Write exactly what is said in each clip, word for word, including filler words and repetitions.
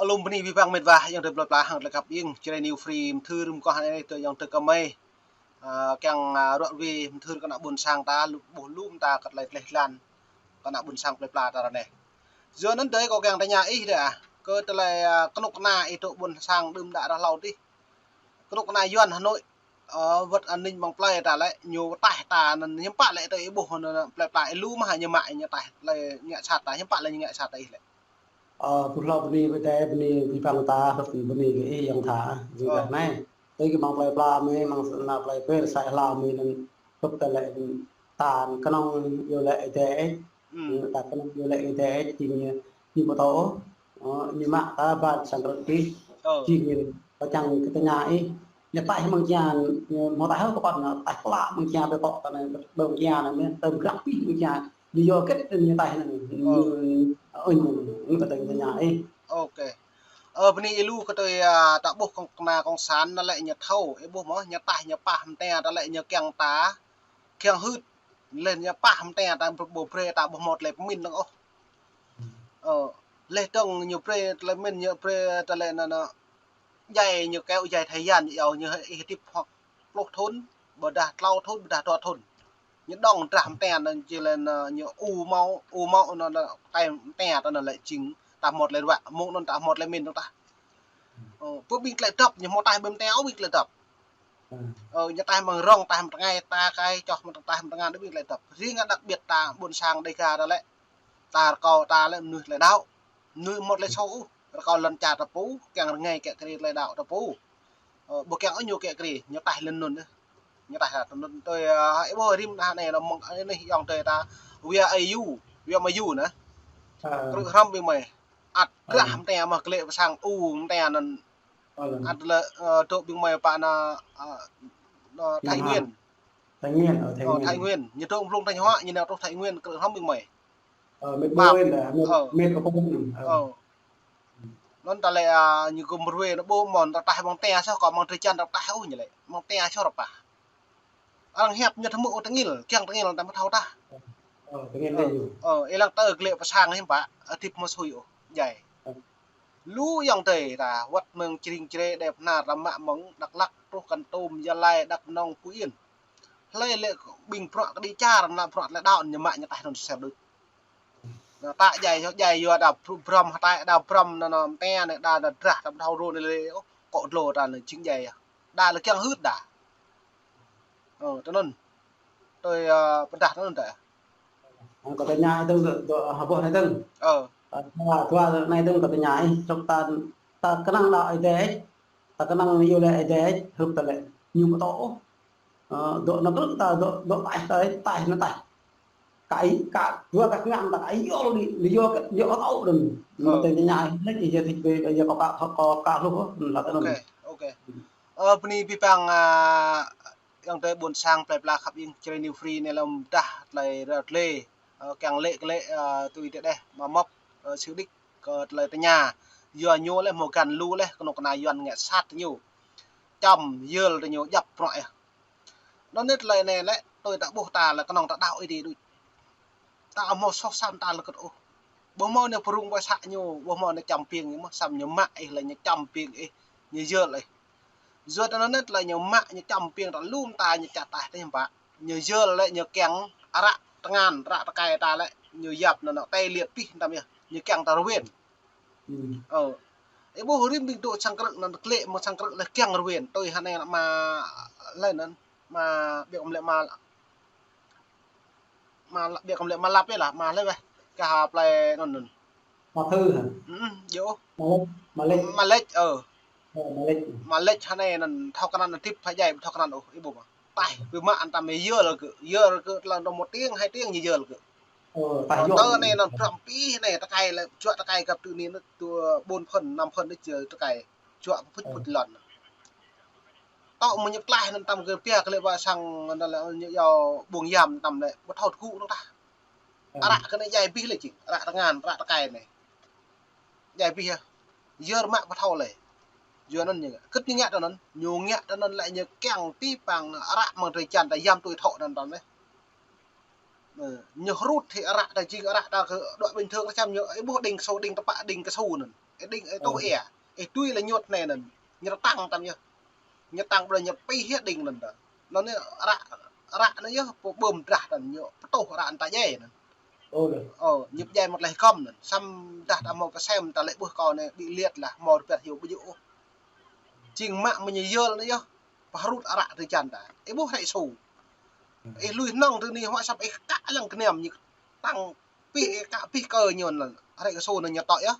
Lŏm bơni abih bang met wa, ayŏng adơi plơi pla hăng tơlơi khăp iêng, Jrai New Free, mơthưr mơguah anai tơ ayŏng adơi kơmơi. Ơ, kiăng, ơ, ruai ruai mơthưr kơ ană ƀôn sang ta, lu-, ƀuh lŏm ta kơ tơlơi tleh lan kơ ană ƀôn sang plơi pla ta ră anai. Yua anŭn tơdơi kâo kiăng tơña ih dơ̆ ah, kơ tơlơi, ơ, kơnuk kơna ih dŏ ƀôn sang đưm đă ră hlâo adih. Kơnuk kơna Yuan Hà Nội, ơ, wơ̆t an ninh amăng plơi ta lĕ, ñu taih ta anŭn hiư̆m pă lĕ tơ ih ƀuh anŭn plơi pla ih lu mơ̆ ñu mă ñu taih tơlơi ngă sat ta, hiư̆m pă lĕ ñu ngă sat ta ih lĕ. Ơ, ƀuh hlâo bơni ƀơi adai, bơni abih bang ta, hrup bơni kơ ih ayŏng tha, jing Ơ. Tơdah anai. Tơ kơ amăng plơi pla mơi, amăng ană plơi pla sa hlâo mơi anŭn hrup tơlơi ta kơnơ̆ng yua lĕ ih dêh. Ư. Ta kơnơ̆ng yua lĕ ih dêh, jing ñu, ñu pơtô. Ơ, ñu mă ta ba sang krư̆ ih. Ơ. Jing ñu pơčang kơ tơña ih. Ñu taih amăng jia, ñu hmâo taih hơ kơ păn, taih klă amăng jia, pơtô ta anai, amăng jia anai, mơi tơm grăp pih amăng jia. Ñu yua kĕt ñu taih anŭn. Ơ. Ñu, ơ, ñu, ñu kơ tơña ih. Ok. Ơ, bơni ih lu kơ tơlơi, ơ, ta ƀuh kơnuk kơna cộng sản anŭn lĕ ñu thâo, ih ƀuh mơ̆, ñu taih ñu pah mơta ta lĕ ñu kiăng ta, kiăng hưt, lĕ ñu pah mơta ta ƀu brơi ta ƀuh mơ̆ tơlơi pơmĭn dơ̆ng ôh. Ơ, lĕ dơ̆ng ñu brơi tơlơi pơmĭn ñu brơi tơlơi anŭn, anŭn, djai ñu kơ djai Thái Lan ñu iâu ñu ih hơdip hŏk pluh thŭn, ƀôdah klâo thŭn, ƀôdah dua thŭn. Ñu dŏng drah mơta anŭn či lĕ anŭn ñu u mâo, u mâo anŭn, anŭn, tơkai mơta ta anŭn lĕ jing ta hmâo tơlơi ruă, mơ̆ng anŭn ta hmâo tơlơi pơmĭn dơ̆ng tah. Ơ, pơ ƀing tơlơi dŏp, ñu hmâo taih ƀơi mơta ôh ƀing tơlơi dŏp. Ơ, ñu taih amăng rŏng, taih amăng tơngai, ta kai, čoh amăng taih amăng tơngai, ƀing tơlơi dŏp. Riêng đặc biệt ta ƀôn sang Đêga ta lĕ, ta rơkâo ta lĕ mơnuih tơlơi đaŏ. Mơnuih hmâo tơlơi sô ôh, rơkâo lŏn čar ta pô, kiăng rơngai kiăng kriê tơlơi đaŏ ta pô. Ơ, ƀu kiăng ôh ñu kiăng kriê, ñu taih lŏn anŭn. Ñu taih lŏn anŭn tui, ơ, ih ƀuh rĭm anai anai anŭn mơ̆ng anai ayŏng adơi ta, wia ayu, wia mayu anŭn. Ơ. Krư̆ hrŏm ƀing mơi. Ăt, ơ, grah mơta mơ̆ kơ lĕ pơ sang u mơta anŭn. Ơ, lĕ. Ăt lĕ, ơ, dŏ ƀing mơi pơ anŭn, ơ, anŭn Thái Nguyên. Thái Nguyên, ơ, Thái Nguyên. Ơ, Thái Nguyên. Ñu dŏ mơ̆ng Thanh Hóa, ñu nao truh Thái Nguyên, krư̆ hrŏm ƀing mơi. Ơ, mĕt ƀô̆ anŭn, mĕt, ơ, mĕt kơ pơkŭm anŭn. Ơ. Ơ. Anŭn ta lĕ, a, ñu gum rơwe anŭn ƀô̆ mơ̆n ta taih amăng ta soh kơ amăng drơi jan ta taih ôh ñu lĕ. Amăng ta soh rơpah. Arăng hiăp ñu tơmŭ tơngil, kiăng tơngil ta mơ̆ thâo tah. Ơ, tơngil lĕ ñu. Ơ, ih lăng tơ kơ lĕ pơ sang hiư̆m pă, hơdip mơ̆ sui ôh, djai. Ơ. Lu ayŏng adơi ta, wơ̆t mơ̆ng Čring Čre, Đep Hnar, ta mă mơ̆ng Dak Lak, truh Kon Tum, Gia Lai, Dak Nông, Phú Yên. Hlơi lĕ ƀing bruă kơđi čar, ană bruă tơlơi đaŏ ñu mă ñu taih anŭn sel đôč. Anŭn ta djai, djai yua đa br-, brŏm hơtai, đa brŏm anŭn, anŭn mơta anai, đa, đa drah, đa thâo rô anai lĕ, ôh, kŏ dlô ta anai jing djai. Đa lĕ kiăng hưt đa. Ơ, tui anŭn. Tui, ơ, pơdah tui anŭn ta. Ơ, kâo tơña ih dơ̆ng, dŏ, dŏ, hơbôh anai dơ̆ng. Ơ. Ơ, dua, dua anai dơ̆ng kâo tơña ih, truh ta, ta kơnơ̆ng đaŏ ih dêh, ta kơnơ̆ng yua lĕ ih dêh, hrup tơlơi ñu pơtô ôh. Ơ, dŏ anŭn krư̆ ta, dŏ, dŏ taih, taih, taih anŭn taih. Kơ ih, kơ dua kơ ngăn ta kơ ih yua đi, đi yua kơ, yua kơ tơ̆ đơ̆ng. Ơ. Mơ̆ tơña ih, lĕ ih yua thĭt bê, yua kơ kơ, kơ, kơ hluh, hluh tơ̆ đơ̆ng. Ok, ok. Ơ, bơni abih bang, a, ayŏng adơi ƀôn sang plơi pla khăp iêng Jrai New Free anai lăm dah tơlơi rơ̆t lĕ, ơ, kiăng lĕ kơ lĕ, ơ, tui tơdeh, mă mŏk, ơ, sĭ đĭ kơ tơlơi tơña. Yua ñu lĕ hmâo găn lu lĕ, kơnuk kơna Yuan ngă sat ñu. Čăm, yơl tơ ñu djăp bruă yơh. Anŭn anai tơlơi anai lĕ, tui ta ƀuh ta lĕ kơnơ̆ng ta đaŏ ih dêh đôč. Ta hmâo soh sat ta lĕ kơt ôh. Ƀu hmâo anai pơrŭng ƀơi să ñu, ƀu hmâo anai čăm piêng ñu mơ̆, săm ñu mă ih lĕ ñu čăm piêng ih, ñu yơl ih. Yua tơ anŭn anai tơlơi ñu mă ñu čăm piêng ta lŏm ta ñu čă taih tơ̆ hiư̆m pă. Ñu yơl lĕ ñu kiăng ară tơngan, ară tơkai ta lĕ ñu yap anŭn anai tê liệt pih tăm yơh, ñu kiăng ta rơwen. Ơ. Ih ƀuh rĭm ƀing dŏ sang krư̆ anŭn kơ lĕ mơ̆ng sang krư̆ lĕ kiăng rơwen. Tui hơnai lĕ mă lĕ anŭn. Mă ƀiă kăm lĕ mă, mă ƀiă kăm lĕ mă lăp ih lah, mă lĕ weh. Kơ ha plơi anŭn anŭn. Mă Thư hă? Ư, yơh. Mă Lĕč, mă Lĕč. Mă Lĕč, ơ. Ơ, mă Lĕč. Mă Lĕč hơnai anŭn thâo kơ anŭn hơdip hơjai thâo kơ anŭn ôh, ih ƀuh mơ̆. Taih, ƀu mă anŭn tăm yơl kơ, yơl kơ tơlơi anŭn một tiếng, hai tiếng ñu yơl kơ. Ơ, taih yơl. Tơ anai anŭn brŏm pih anai, tơkai lĕ, čuă tơkai găp tui anai anŭn, tui ƀôn phŭn, năm phŭn anai čuă tơkai. Čuă pŭt pŭt lŏn. Tŏ mơ̆ ñu tlaih anŭn tăm kơ pia kơ lĕ ƀă sang anŭn lĕ ñu yua ƀuôn Yam tăm lĕ, ƀu thâo tơgŭ anŭn tah. Ară kơ anai djai abih lĕ jing, ară tơngan, ară tơkai anai. Djai abih yơh. Yơr mă ƀu thâo lĕ. Yua anŭn ñu ngă. Kơ̆t ñu ngă tơ anŭn, ñu ngă tơ anŭn lĕ ñu kiăng pih pang ară mơ̆ng drơi jan ta Yam tui thŏ anŭn tăm lĕ. Ơ, ñu hrŭt hĭ ară ta jing ară ta kơ dŏ bình thường ta čăm ñu, ih ƀuh đing kơsu, đing tơpă, đing kơsu anŭn. Ih đing, ih tuh ia. Ih tui lĕ ñŭt anai anŭn. Ñu tăng tăm yơh. Ñu tăng ƀơi ñu pih yơh đing anŭn ta. Anŭn anai ară, ară anai yơh, pô ƀơm drah tăm ñu pơtuh ară anŭn ta djai anŭn. Ơ, ñu djai mơ̆t lĕ kơm anŭn. Samơ̆ dah ta hmâo kơsem ta lĕ ƀuh kâo anai ƀu liat lah hmâo rơbat hyu ƀu djơ̆ ôh. Jing mă mơ̆ ñu yơl anai yơh. Pơhrut ară tơ čan ta. Ih ƀuh hrĕ su. Ih lui hnơ̆ng tơ anai huă săp ih kă lăng kơnăm ñu tăng pih ih kă pih kơ ñu anŭn. Hrĕ kơ su anŭn ñu tŏ yơh.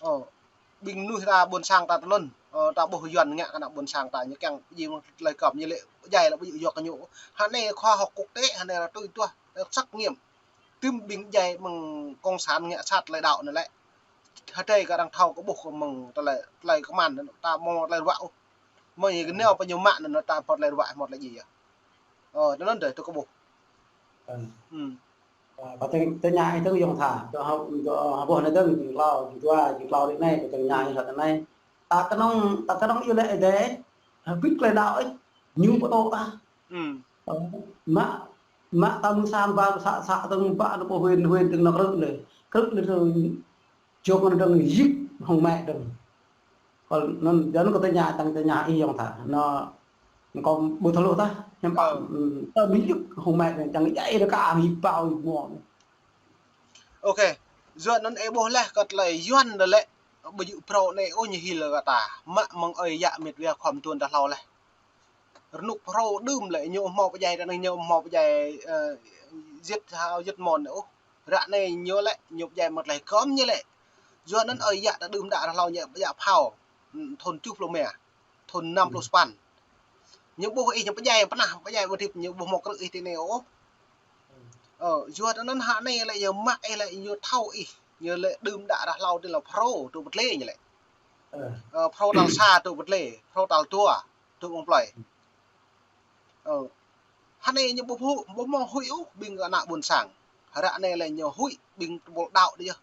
Ơ, ƀing mơnuih ta ƀôn sang ta tơ anŭn. Ơ, ta ƀuh Yuan ngă kơ ană ƀôn sang ta ñu kiăng jing lĕ kơm ñu lĕ djai lĕ ƀu djơ̆ yua kơ ñu. Hă anai khoa học quốc tế, hă anai là tui tuah, là xét nghiệm. Tơm ƀing djai mơ̆ng cộng sản ngă sat tơlơi đaŏ anai lĕ. Hơdai kơ arăng thâo kơ ƀuh kơ mơ̆ng tơlơi, tơlơi kơman ta hmâo tơlơi ruă ôh. Mơ̆ng ñu kơ nao pơ ñu mă anŭn ta hmâo tơlơi ruă hmâo tơlơi djai yơh. Ơ, tơ anŭn dơi tui kơ ƀuh. Ơ. Ơ, pă tơña ih dơ̆ng yŏng tha, tơ hă, tơ hă ƀuh anai dơ̆ng, jing klâo, jing dua, jing klâo rĭ anai, pă tơña ih hă tơ anai. Ta kơnơ̆ng, ta kơnơ̆ng yơh lĕ ih dơi, hă bĭt tơlơi đaŏ ih, ñu pơtô ta. Ơ, mă, mă ta mơ̆ng sang ba sa, sa dơ̆ng ba anŭn pơ huyện, huyện dơ̆ng anŭn krư̆ lĕ. Krư̆ lĕ tơ Jŏk anŭn dơ̆ng yik hŏng mĕ dơ̆ng. Kơ anŭn, jing anŭn kơ tơña, tăng tơña ih yŏng tha. Anŭn, anŭn kâo ƀu thâo lu tah, hiư̆m pă, ơ, ƀu yik hŏng mĕ dơ̆ng, čang djai dơ̆ng kơ ang ih pao ih mơ̆n. Ôkê. Yua anŭn ih ƀuh laih kơ tơlơi Yuan dơ̆ng lĕ, ƀu djơ̆ phrâo anai ôh ñu hil kơ ta. Mă mơ̆ng ơi yă mĕt wa khŏm tuan ta hlâo laih. Rơnŭk phrâo đưm lĕ ñu hmâo pơdjai ta anai ñu hmâo pơdjai, ơ, giết hao giết mòn anai ôh. Ră anai ñu lĕ, ñu pơdjai mơ̆t lĕ kơm ñu lĕ. Yua anŭn ơi yă ta đưm đă ră hlâo ñu pơdjai phao. Thun tơjuh pluh rơma, thun năm pluh sapăn. Ñu ƀuh ih ñu pơdjai pơnah, pơdjai ƀu hơdip ñu ƀuh hmâo krư̆ ih tơ anai ôh. Ơ, yua anŭn hă anai lĕ ñu mă ih lĕ ñu thâo ih. Ñu lĕ đưm đă ră hlâo tơ lĕ phrâo tŭ pơtlê ñu lĕ. Ơ, phrâo tal sa tŭ pơtlê, phrâo tal dua tŭ ƀơ̆ng plơi. Ơ. Hă anai ñu ƀu ƀu, ƀu hmâo huĭ ôh ƀing ană ƀôn sang. Ră anai lĕ ñu huĭ ƀing tơpul đaŏ anai yơh.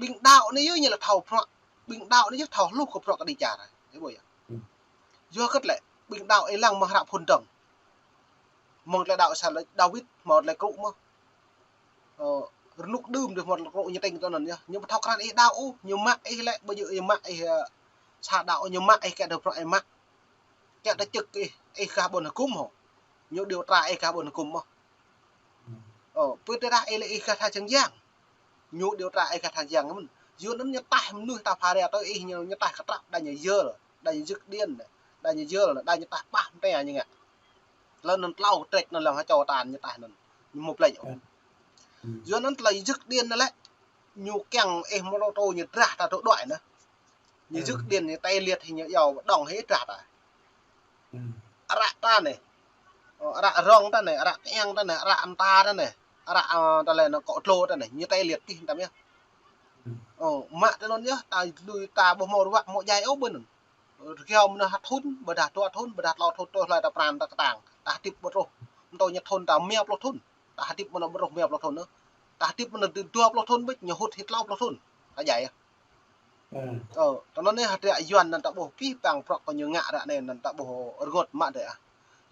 Ƀing đaŏ anai yơh ñu lĕ thâo prăk. Ƀing đaŏ anai yơh thâo hluh kơ prăk kơ đĭ čar. Ih ƀuh yơh. Yua kơ tơlơi ƀing đaŏ ih lăng mơ̆ng hră phŭn dơ̆ng. Mơ̆ng tơlơi đaŏ sa lĕ Dawid hmâo tơlơi krŭ mơ̆n. Ơ, rơnŭk đưm dih hmâo tơlơi krŭ ñu tĭng tơ anŭn yơh. Ñu ƀu thâo krăn ih đaŏ ôh, ñu mă ih lĕ, ƀu djơ̆ ñu mă ih, ơ, sa đaŏ ñu mă ih kơ tơlơi prăk ih mă. Kiăng ta čơ̆k ih, ih gah ƀôn hơkŭm hŏ. Ñu điều tra ih gah ƀôn hơkŭm mơ̆n. Ơ, pơ tơdah ih lĕ ih gah tha čang yang. Ñu điều tra ih gah tha čang mơ̆n. Yua anŭn ñu taih mơnuih ta pha rai tơ ih ñu, ñu taih kơtrăp đa ñu yơl, đa ñu jơ̆k điên, đa ñu yơl, đa ñu taih pah mơta ñu ngă. Tơlơi anŭn tlâo trĕč anŭn lăng hơčâo tan ñu taih anŭn. Ñu mơ̆ plĕč ôh. Yua anŭn tơlơi jơ̆k điên anŭn lĕ. Ñu kiăng ih mơ̆ rô tô ñu drah ta tŭ đuaĭ anŭn. Ñu jơ̆k điên ñu tê liệt hĭ ñu yua đŏng hĭ drah ta. Ară ta anai. Ơ, ară rŏng ta anai, ară kiăng ta anai, ară anta ta anai. Ară, ơ, ta lĕ anŭn kŏ tlô ta anai, ñu tê liệt tih tăm yơh. Ơ, mă tơ anŭn yơh, ta lui ta ƀu hmâo ruă hmâo djai ôh ƀơi anŭn. Rơgao mơnuih hă thun, ƀôdah dua thun, ƀôdah tlâo thun, tui hlơi ta pran ta kơtang. Ta hơdip ƀu truh. Mơ̆ tơ ñu thun ta rơma pluh thun. Ta hơdip mơ̆n ƀu truh rơma pluh thun ôh. Ta hơdip mơ̆n tơ dua pluh thun ƀiă, ñu hŭt hĭ tlâo pluh thun. Ta djai yơh. Ơ, tơ anŭn anai hơdră Yuan anŭn ta ƀuh pih pang prăk kơ ñu ngă ră anai anŭn ta ƀuh rơngot mă dơi ah.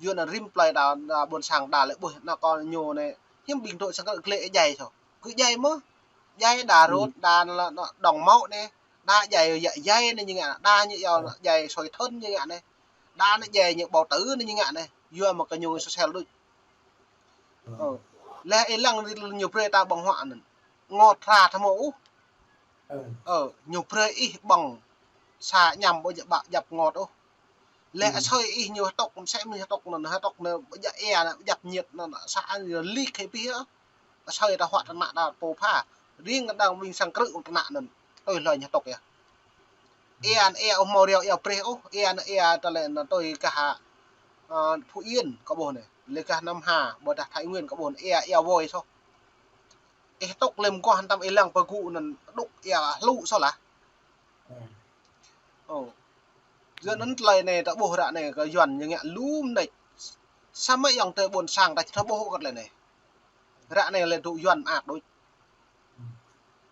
Yuan anŭn rĭm plơi ta, ta ƀôn sang ta lĕ ƀuh anŭn kơ ñu anai. Hiư̆m ƀing tŭ sang krư̆ glĕ djai soh. Kơ djai mơ̆. Djai đa rôt, đa anŭn lĕ đŏng mâo anai. Đa djai yă djai anai ñu ngă, đa ñu yua djai soi thơ̆n ñu ngă anai. Đa anai djai ñu bầu tử anai ñu ngă anai. Yua mơ̆ kơ ñu sosial đôč. Ơ. Lĕ ih lăng ñu brơi ta ƀơ̆ng huă anŭn. Ngot hra tha mơ̆ ôh. Ơ, ñu brơi ih ƀơ̆ng sa añăm ƀu djăp ƀă djăp ngot ôh. Lĕ asơi ih ñu hơtŏk, msĕ mơ̆ hơtŏk anŭn, hơtŏk anŭn ƀu djăp ia anŭn, ƀu djăp nhiệt anŭn, sa anŭn lik hĭ pih ôh. Asơi ta huă tơnă ta pô pha. Riêng kơ đang ƀing sang krư̆ tơnă anŭn. Tui hlơi ñu hơtŏk yơh. Ia anŭn ia ôh hmâo riao ia preh ôh, ia anŭn ia ta lĕ anŭn tui gah, ơ, Phú Yên kơ ƀuh anai. Lĕ gah Nam Hà, ƀôdah Thái Nguyên kơ ƀuh anai. Ia, ia woi soh. Ih tŭk lĕ mơguah tăm ih lăng pơgŭ anŭn đŭk ia hluh soh lah. Ơ. Yua anŭn tơlơi anai ta ƀuh ră anai kơ Yuan ñu ngă lu mơneč. Samơ̆ ayŏng adơi ƀôn sang ta či thâo ƀuh kơ tơlơi anai. Ră anai lĕ dŏ Yuan mơak đôč.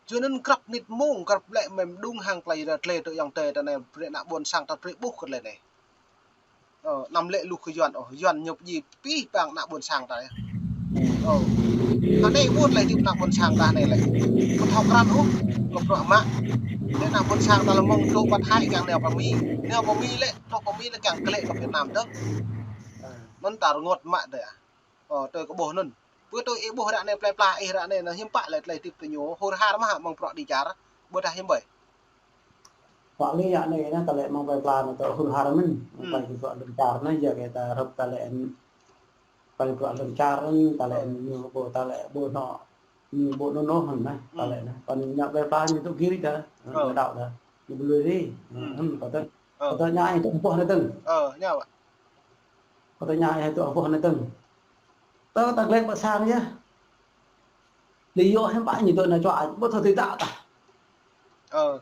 Yua anŭn grăp mĭt mông, grăp lĕ mơ̆ng mơđung hăng tơlơi ră tơlơi dŏ ayŏng adơi ta anai brơi ană ƀôn sang ta brơi ƀuh kơ tơlơi anai. Ơ, anăm lĕ lu kơ Yuan ôh, Yuan ñu pơdjai pih pang ană ƀôn sang ta yơh. Ơ. Hơnai ƀuh lĕ tip ană ƀôn sang ta anai lĕ. Ƀu thâo krăn ôh, kơ bruă mă. Lĕ ană ƀôn sang ta lĕ mơ̆ng tŭ pơthai kiăng nao pơ Mi. Nao pơ Mi lĕ, tŭ pơ Mi lĕ kiăng klĕ kơ Việt Nam dơ̆ng. Anŭn ta rơngot mă dơ̆. Ơ, tui kơ ƀuh anŭn. Pơ tui ih ƀuh ră anai plơi pla ih ră anai anŭn hiư̆m pă lĕ tơlơi tip tơ ñu hur har mơ̆ hă mơ̆ng bruă đi čar. Ƀôdah hiư̆m ƀơi. Pă lĕ ră anai anŭn ta lĕ mơ̆ng plơi pla anŭn tơ hur har mơ̆n. Mơ̆ng plơi kơ bruă lŏn čar anŭn yua kơ ta rơp ta lĕ Pơ bruă lŏn čar anŭn, ta lĕ ñu ƀu, ta lĕ ƀu anŏ, ñu ƀu anŭn anŭn hăng anai, ta lĕ anai. Pơ ñu plơi pla ñu tŭ gir ta, ñu đaŏ ta. Ñu ƀu lui ri. Hăng pơ tơ̆ng. Pơ tơ̆ng ñu ai tŭ ƀuh anai tơ̆ng. Ơ, ñu ƀă. Pơ tơ̆ng ñu ai tŭ ƀuh anai tơ̆ng. Tơ ta glĕk pơ sang yơh. Lĕ yua hiư̆m pă ñu tŭ anai čuă, ƀu thâo tui ta ta. Ơ.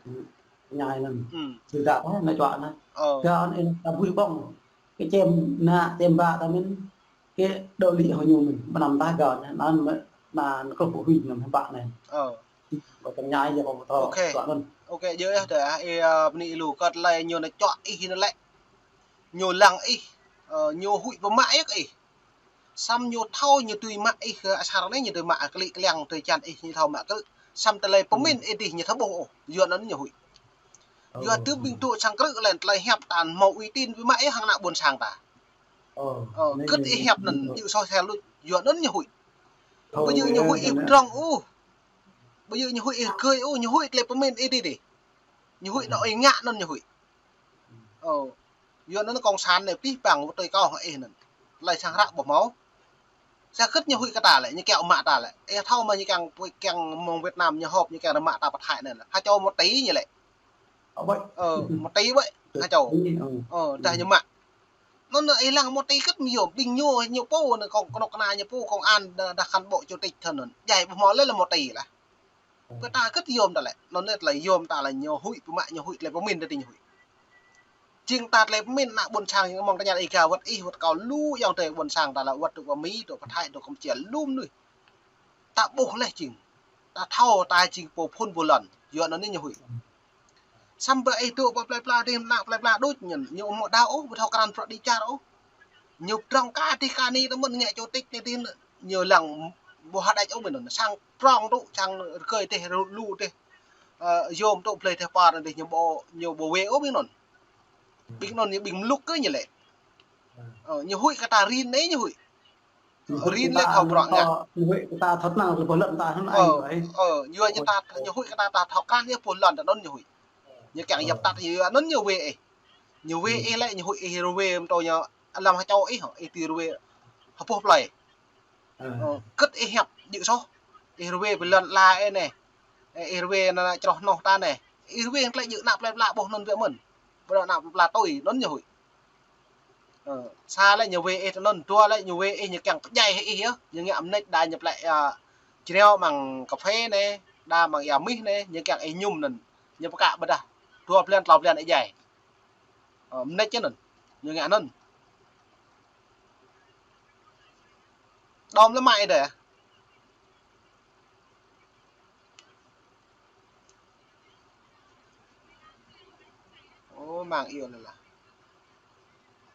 Ñu ai anŭn. Tui ta ta anai čuă anai. Gao anai ta bui ƀơ̆ng. Kơ čem ană, čem bă ta mơ̆n, kơ dŏ lĕ hơñu mơ̆n, mơnam ta gao anŭn, anŭn mơ̆n, anŭn kơ ƀu huĭ anŭn hiư̆m pă anai. Ơ. Ƀu tơña yơh kơ ƀu thâo. Ok. Tơ̆ anŭn. Ok, djơ̆ yơh tơ̆, ih, ơ, bơni lu kơ tơlơi ñu anai čuă ih anŭn lĕ. Ñu lăng ih, ơ, ñu huĭ pơmă yơh kơ ih. Samơ̆ ñu thâo ñu tui mă ih kơ asar anai, ñu tui mă klĭ kliăng tui čan ih ñu thâo mă krư̆. Samơ̆ tơlơi pơmĭn ih dih ñu thâo ƀuh ôh, yua anŭn ñu huĭ. Yua tơl ƀing tŭ sang krư̆ lĕ tơlơi hiăp ta hmâo uy tín ƀu mă ih hăng ană ƀôn sang ta. Ơ, kơ ih hiăp anŭn, djơ̆ soh sel luč, yua anŭn ñu huĭ. Ƀu djơ̆ ñu huĭ ih pơdrŏng ôh. Ƀu djơ̆ ñu huĭ ih rơgơi ôh, ñu huĭ tơlơi pơmĭn ih dih dih. Ñu huĭ anŏ ih ngă anŭn ñu huĭ. Ơ, yua anŭn kông san anai pih păng wơ̆t tui kâo hăng ih anŭn. Tơlơi sang hră ƀu hmâo. Sa kơ̆t ñu huĭ kơ ta lĕ, ñu kiăng mă ta lĕ. Ih thâo mơ̆ ñu kiăng, kiăng mơ̆ng Việt Nam ñu họp, ñu kiăng mă ta pơthai anŭn lĕ. Ha čô một tỷ ñu lĕ. Ơ, một tỷ ƀơi, ha čô. Ơ, dah ñu mă. Anŭn ih lăng một tỷ kơ̆t mơ̆ yôm, ƀing ñu, ñu pô, anŭn kông, kơnuk kơna ñu pô, công an, dah, dah cán bộ chủ tịch thơ anŭn. Djai ƀu hmâo lĕ lĕ một tỷ lah. Pơ ta kơ̆t yôm ta lĕ. Anŭn lĕ tơlơi yôm ta lĕ ñu huĭ pơmă, ñu huĭ tơlơi pơmĭn ta dih ñu huĭ. Jing ta tơlơi pơmĭn ană ƀôn sang ñu mơ̆ng tơña ih gao wơ̆t ih wơ̆t kâo lu ayŏng adơi ƀôn sang ta lĕ wơ̆t tŭ pơ Mi, tŭ pơthai, tŭ Kampuchia lu mơnuih. Ta ƀuh leh jing. Ta thâo ta jing pô phŭn pô lŏn. Yua anŭn ñu huĭ. Samơ̆ ih tŭ pơ plơi pla dih ană plơi pla đôč ñu, ñu ƀu hmâo đaŏ ôh, ƀu thâo krăn bruă đi čar ôh. Ñu pơdrŏng kơ dih kơ anai tơ mơ̆n ngă chủ tịch anai dih ñu lăng ƀu hơđăč ôh ƀing anŭn. Sang prŏng tŭ, sang rơgơi dih, lu dih. Ơ, yôm tŭ blơi dih par dih ñu ƀu, ñu ƀu wê ôh ƀing anŭn. Ƀing anŭn ñu ƀing mlŭk kơ ñu lĕ. Ơ, ñu huĭ kơ ta rin anai ñu huĭ. Rin lĕ thâo bruă ngă. Ñu huĭ kơ ta thâo krăn lĕ pô lŏn ta hăng ai. Ơ, yua ñu ta, ñu huĭ kơ ta, ta thâo krăn lĕ pô lŏn ta anŭn ñu huĭ. Ñu kiăng yap tat yua anŭn ñu wê ih. Ñu wê ih lĕ ñu huĭ ih rơwê mơ̆ tơ ñu lăm ha čô ih, ih tui rơwê ha boh plơi. Ơ, kơ̆t ih hiăp djơ̆ soh. Ih rơwê pơ lŏn la ih anai. Ơ, ih rơwê anŭn čroh hnoh ta anai. Ih rơwê tơlơi djơ̆ ană plơi pla ƀuh anŭn biă mơ̆n. Ƀu djơ̆ ană plơi pla tui anŭn ñu huĭ. Ơ, sa lĕ ñu wê ih tơ anŭn, dua lĕ ñu wê ih ñu kiăng pơdjai ih yơh. Ñu ngă mơneč đa ñu plĕ ia jreo mơ̆ng kơphê anai, đa mơ̆ng ia mih anai, ñu kiăng ih mơñum anŭn. Ñu pơkă ƀôdah dua blan, klâo blan ih djai. Ơ, mơneč anŭn. Ñu ngă anŭn. Đom lĕ mă ih dih. Ơ, mang iâu lĕ lah.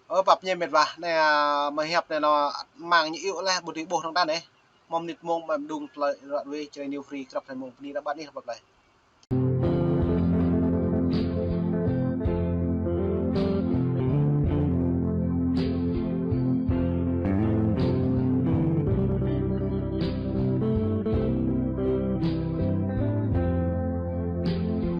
Ơ, pap ñe met wa. Anai, ơ, mơ̆ hiăp anai anŏ mang ñu iâu lĕ, ƀu dưi ƀuh tơ̆ng ta anai. Mơ̆ mơnit mông ƀăm đung tơlơi ră ruai, Jrai New Free, krăp anai mông bơni ră ƀan ih pap lĕ.